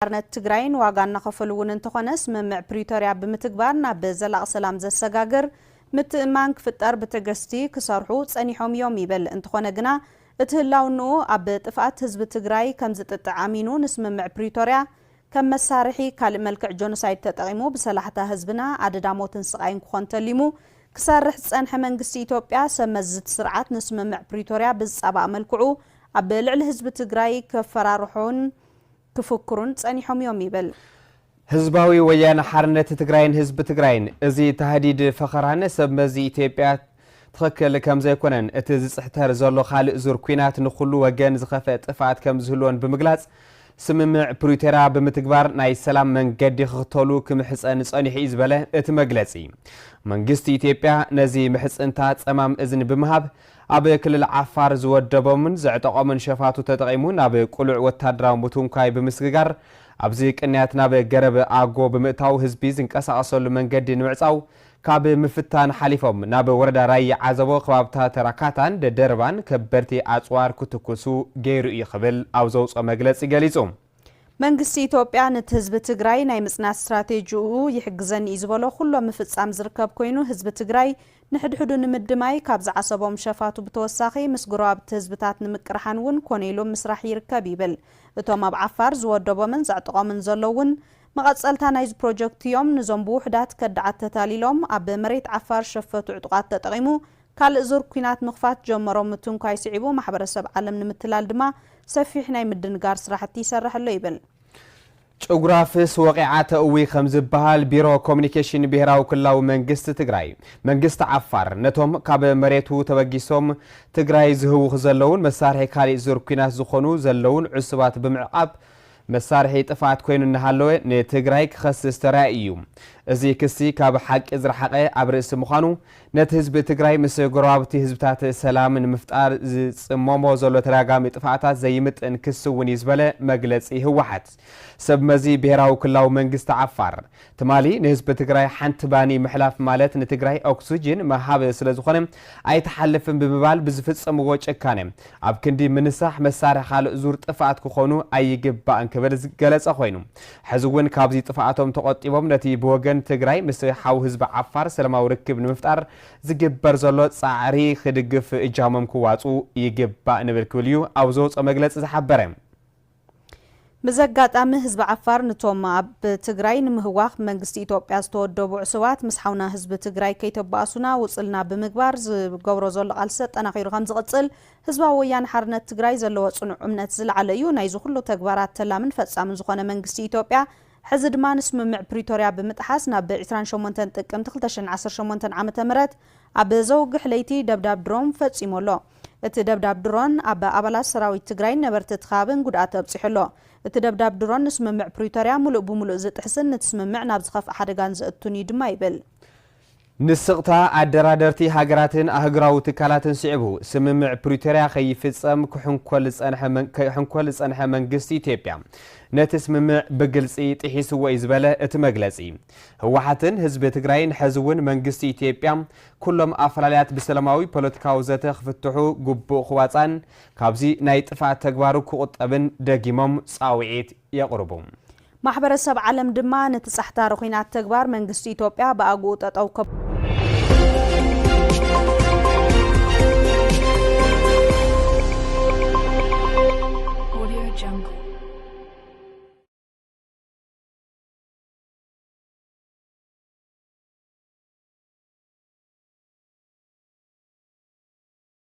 ሓርነት ትግራይን ዋጋ እናኸፈሉ እውን እንተኾነ፣ ስምምዕ ፕሪቶርያ ብምትግባር ናብ ዘላቒ ሰላም ዘሰጋግር ምትእምማን ክፍጠር ብትዕግስቲ ክሰርሑ ጸኒሖም እዮም ይብል። እንተኾነ ግና፣ እቲ ህላውንኡ ኣብ ጥፍኣት ህዝቢ ትግራይ ከም ዝጥጥዕ ኣሚኑ፣ ንስምምዕ ፕሪቶርያ ከም መሳርሒ ካልእ መልክዕ ጆኖሳይድ ተጠቒሙ ብሰላሕታ ህዝብና ኣደዳ ሞትን ስቓይን ክኾን ተሊሙ ክሰርሕ ዝጸንሐ መንግስቲ ኢትዮጵያ፣ ሰብ መዚ እቲ ስርዓት ንስምምዕ ፕሪቶርያ ብዝጻባእ መልክዑ ኣብ ልዕሊ ህዝቢ ትግራይ ከፈራርሑን ክፍክሩን ጸኒሖም እዮም ይብል። ህዝባዊ ወያነ ሓርነት ትግራይን ህዝቢ ትግራይን፣ እዚ ታህዲድ ፈኸራን ሰብ መዚ ኢትዮጵያ ትኽክል ከም ዘይኮነን፣ እቲ ዝጽሕተር ዘሎ ካልእ ዙር ኲናት ንኹሉ ወገን ዝኸፍአ ጥፍኣት ከም ዝህልዎን ብምግላጽ፣ ስምምዕ ፕሪቶርያ ብምትግባር ናይ ሰላም መንገዲ ክኽተሉ ክምሕጸን ጸኒሑ እዩ ዝበለ እቲ መግለጺ፣ መንግስቲ ኢትዮጵያ ነዚ ምሕጽንታ ጸማም እዝኒ ብምሃብ፣ ኣብ ክልል ዓፋር ዝወደቦምን ዘዕጠቖምን ሸፋቱ ተጠቒሙ ናብ ቅሉዕ ወታደራዊ ምትንኳይ ብምስግጋር፣ ኣብዚ ቅንያት ናብ ገረብ ኣጎ ብምእታው ህዝቢ ዝንቀሳቐሰሉ መንገዲ ንምዕጻው ካብ ምፍታን ሓሊፎም፣ ናብ ወረዳ ራያ ዓዘቦ ከባብታት ራካታን ደደርባን ከበድቲ ኣጽዋር ክትኩሱ ገይሩ እዩ ክብል ኣብ ዘውፅኦ መግለፂ ገሊፁ። መንግስቲ ኢትዮጵያ ነቲ ህዝቢ ትግራይ ናይ ምፅናት ስትራቴጂኡ ይሕግዘኒ እዩ ዝበሎ ኩሎ ምፍፃም ዝርከብ ኮይኑ፣ ህዝቢ ትግራይ ንሕድሕዱ ንምድማይ ካብ ዝዓሰቦም ሸፋቱ ብተወሳኺ ምስ ጎረባብቲ ህዝብታት ንምቅርሓን እውን ኮነ ኢሉ ምስራሕ ይርከብ ይብል። እቶም ኣብ ዓፋር ዝወደቦምን ዘዕጥቖምን ዘለዉ እውን መቐጸልታ ናይዚ ፕሮጀክት እዮም። ንዞም ብውሑዳት ከዳዓት ተታሊሎም ኣብ መሬት ዓፋር ሸፈቱ ዕጡቓት ተጠቒሙ ካልእ ዙር ኲናት ምኽፋት ጀመሮም ምትንኳይ ስዒቡ፣ ማሕበረሰብ ዓለም ንምትላል ድማ ሰፊሕ ናይ ምድንጋር ስራሕቲ ይሰርሕ ኣሎ ይብል። ጭጉራፍስ ወቒዓ ተእዊ ከም ዝበሃል ቢሮ ኮሚኒኬሽን ብሄራዊ ክልላዊ መንግስቲ ትግራይ፣ መንግስቲ ዓፋር ነቶም ካብ መሬቱ ተበጊሶም ትግራይ ዝህውኹ ዘለውን መሳርሒ ካሊእ ዙር ኲናት ዝኾኑ ዘለውን ዕሱባት ብምዕቓብ መሳርሒ ጥፍኣት ኮይኑ እናሃለወ ንትግራይ ክኸስስ ተራእዩ እዩ። እዚ ክሲ ካብ ሓቂ ዝረሓቐ ኣብ ርእሲ ምዃኑ፣ ነቲ ህዝቢ ትግራይ ምስ ጎረባብቲ ህዝብታት ሰላም ንምፍጣር ዝጽመሞ ዘሎ ተደጋጋሚ ጥፍኣታት ዘይምጥን ክሲ እውን እዩ ዝበለ መግለጺ ህወሓት፣ ሰብ መዚ ብሄራዊ ክልላዊ መንግስቲ ዓፋር፣ ትማሊ ንህዝቢ ትግራይ ሓንቲ ባኒ ምሕላፍ ማለት ንትግራይ ኦክስጅን ምሃብ ስለ ዝኾነ ኣይተሓልፍን ብምባል ብዝፍጸምዎ ጭካነ ኣብ ክንዲ ምንሳሕ መሳርሒ ካልእ ዙር ጥፍኣት ክኾኑ ኣይግባእን ክብል ዝገለጸ ኮይኑ፣ ሕዚ እውን ካብዚ ጥፍኣቶም ተቖጢቦም ነቲ ብወገን ትግራይ ምስ ሓው ህዝቢ ዓፋር ሰላማዊ ርክብ ንምፍጣር ዝግበር ዘሎ ጻዕሪ ክድግፍ እጃሞም ክዋጹ ይግባእ ንብል ክብል እዩ ኣብ ዘውፅኦ መግለጺ ዝሓበረ። ብዘጋጣሚ ህዝቢ ዓፋር ንቶም ኣብ ትግራይ ንምህዋኽ መንግስቲ ኢትዮጵያ ዝተወደቡ ዕሱባት ምስ ሓውና ህዝቢ ትግራይ ከይተባእሱና ውፅልና ብምግባር ዝገብሮ ዘሎ ቃልሲ ኣጠናኺሩ ከም ዝቕፅል ህዝባዊ ወያነ ሓርነት ትግራይ ዘለዎ ፅኑዕ እምነት ዝለዓለ እዩ። ናይዚ ኩሉ ተግባራት ተላምን ፈጻምን ዝኾነ መንግስቲ ኢትዮጵያ ሕዚ ድማ ንስምምዕ ፕሪቶርያ ብምጥሓስ ናብ ዕስራን ሸሞንተን ጥቅምቲ ክልተ ሽሕን ዓሰርተ ሸሞንተን ዓመተ ምህረት ኣብ ዘውግሕ ለይቲ ደብዳብ ድሮን ፈጺሙ ኣሎ። እቲ ደብዳብ ድሮን ኣብ ኣባላት ሰራዊት ትግራይን ነበርቲ እቲ ከባብን ጉድኣት ኣብጺሑ ኣሎ። እቲ ደብዳብ ድሮን ንስምምዕ ፕሪቶርያ ሙሉእ ብሙሉእ ዝጥሕስን ነቲ ስምምዕ ናብ ዝኸፍእ ሓደጋን ዘእቱን እዩ ድማ ይብል። ንስቕታ ኣደራደርቲ ሃገራትን ኣህጉራዊ ትካላትን ስዒቡ፣ ስምምዕ ፕሪቶርያ ከይፍጸም ክሕንኮል ዝጸንሐ መን-፣ ከይሕንኮል ዝጸንሐ መንግስቲ ኢትዮጵያ፣ ነቲ ስምምዕ ብግልጺ ጥሒስዎ እዩ ዝበለ እቲ መግለጺ፣ ህወሓትን ህዝቢ ትግራይን ሕዚ እውን መንግስቲ ኢትዮጵያ ኩሎም ኣፈላልያት ብሰላማዊ ፖለቲካዊ ዘተ ክፍትሑ፣ ግቡእ ክዋጻን ካብዚ ናይ ጥፍኣት ተግባሩ ክቑጠብን ደጊሞም ጻውዒት የቕርቡ። ማሕበረሰብ ዓለም ድማ ነቲ ጻሕታሪ ኲናት ተግባር መንግስቲ ኢትዮጵያ ብኣግኡ ጠጠው ከ-